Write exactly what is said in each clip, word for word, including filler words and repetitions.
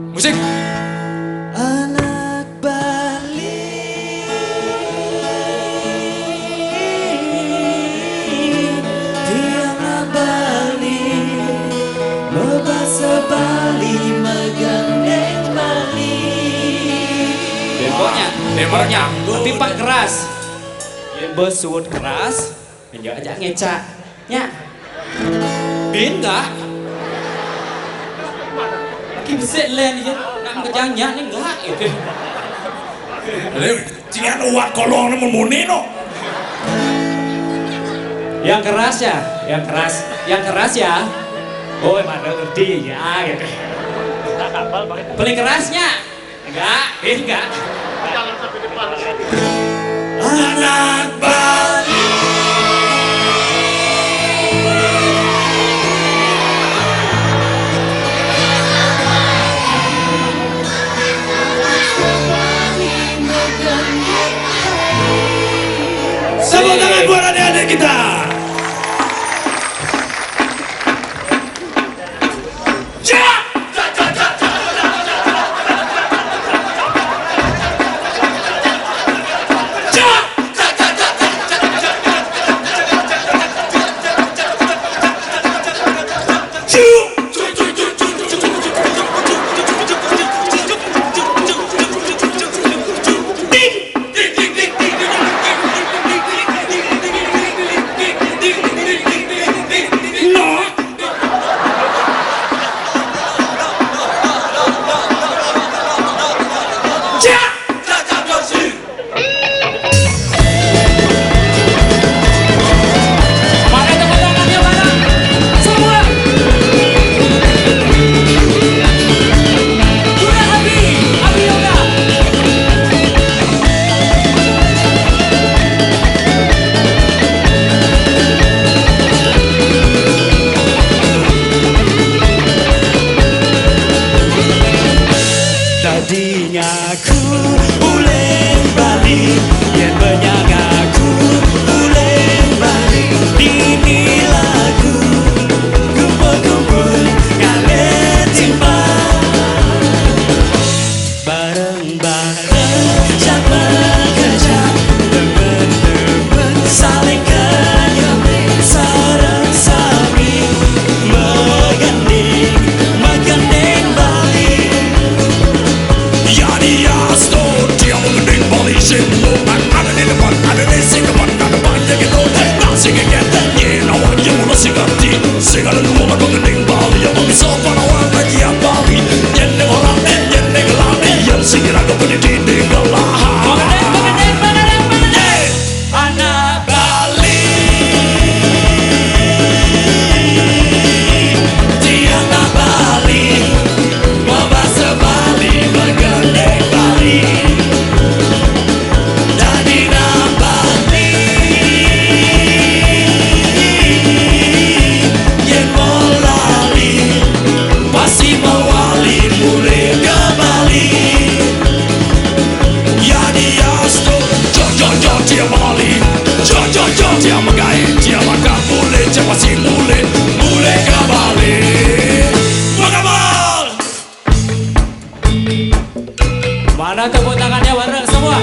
Musik. Anak Bali, tiang Bali, bebasa Bali, megandeng Bali. Dempoknya, dempoknya, tapi pak keras. Ya, bos suut keras. Enggak aja ngecak. Nya. Bin enggak? Ki besik len ya. Nak mengejar nya ni enggak gitu. Lha, jangan uat kolong ni memuni no. Yang keras ya, yang keras, yang keras ya. Oh, mana ngerti ya gitu. Paling kerasnya. Enggak, eh, enggak. Anak Bali. Tepuk tangan buat adik-adik kita. Tadi ngaku uleng Bali, yen banyak ngaku uleng Bali. Nini lagu kumpul-kumpul ngalir timbang. Bareng-bareng sama kerja, teman-teman saling kenyang, sareng sami megandeng, megandeng Bali. Yani asto dia mengending Bali sing lunak, ada di depan, ada di sing depan, ada banyak itu. Nasi keketen, yen awak yang mula sing ngerti, sing ada dua lagu gending Bali, yang bisa panawan lagi yang Bali. Yen deng orang, yen deng lami, yang sing kira kau punya dinding gelah. Anak Bali. Tiang Bali, babasa Bali, begandeng Bali. Dadi nang Bali, yen mau lali, pasti mawali mulih ke Bali. Ya diastu, jo, jo, jo, dia Bali. Jo, jo, jo, dia megai, dia makan mulih, dia pasti mulih, mulih ke Bali. Makabal. Mana tepuk tangannya bareng semua?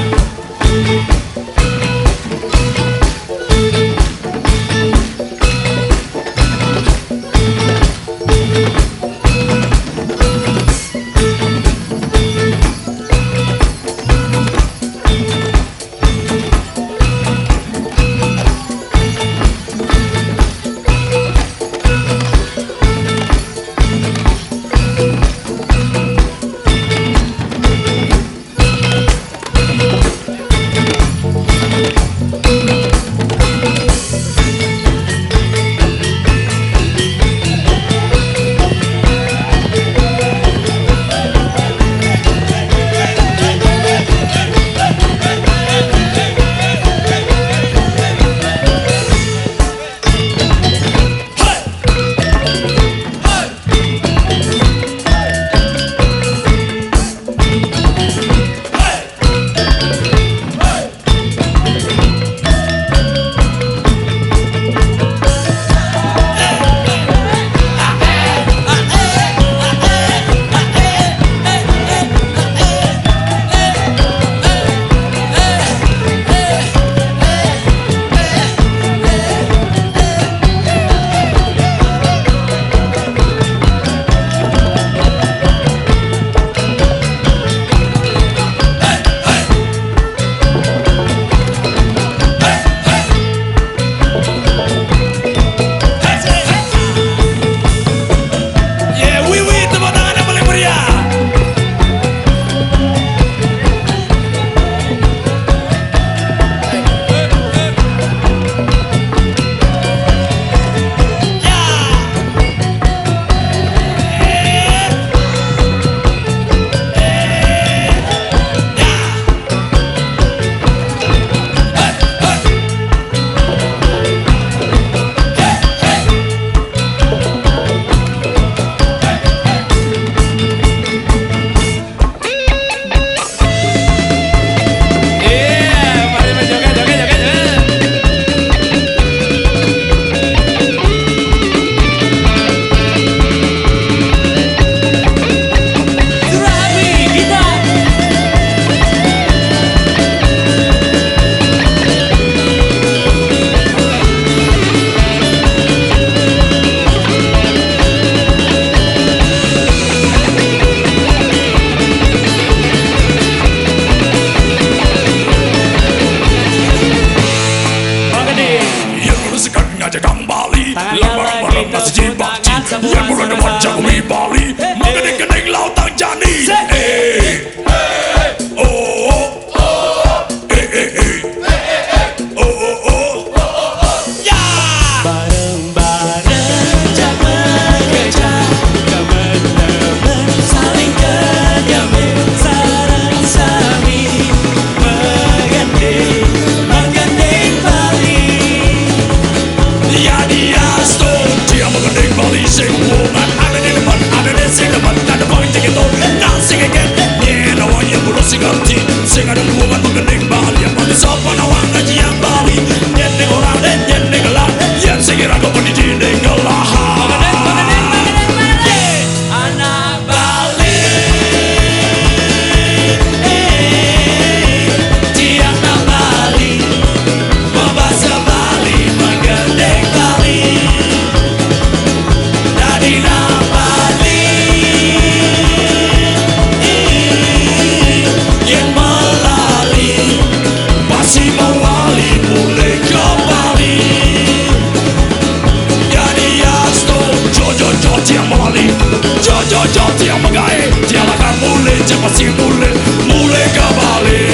Gae, dia lah kan mulai, cepat si mulai, mulai kembali.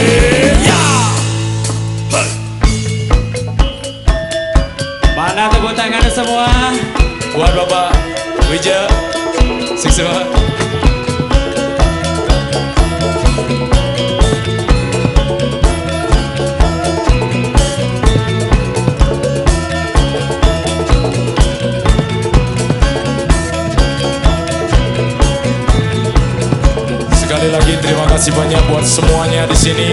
Ya. Hei. Mana tepuk tangannya semua? Buat Bapak Wija, sukses, Pak. Sekali lagi, terima kasih banyak buat semuanya di sini.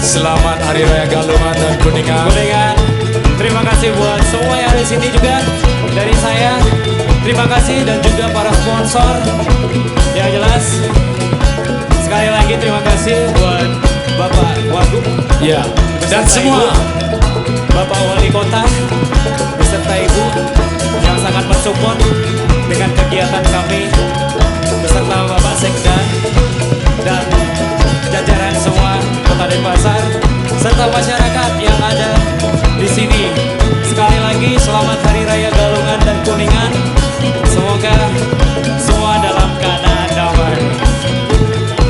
Selamat Hari Raya Galungan dan Kuningan. Kuningan. Terima kasih buat semuanya di sini juga dari saya. Terima kasih dan juga para sponsor. Yang jelas, sekali lagi terima kasih buat Bapak Wagub. Ya, dan beserta semua Ibu, Bapak Wali Kota beserta Ibu yang sangat mensupport dengan kegiatan kami beserta Bapak Sekda dan jajaran semua Kota Denpasar serta masyarakat yang ada di sini. Sekali lagi, selamat Hari Raya Galungan dan Kuningan. Semoga semua dalam keadaan damai.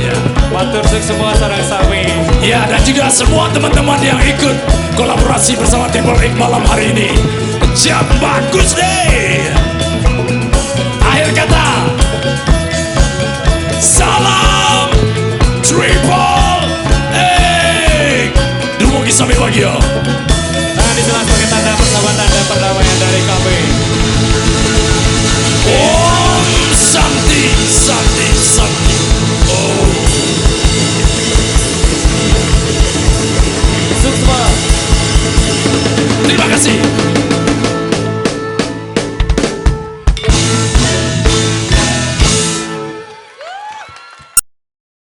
Ya. Matur suwun semua, sareng sami. Ya, dan juga semua teman-teman yang ikut kolaborasi bersama Triple X malam hari ini. Jam bagus deh. Akhir kata, salam Triple X. Dumugi sami bahagia.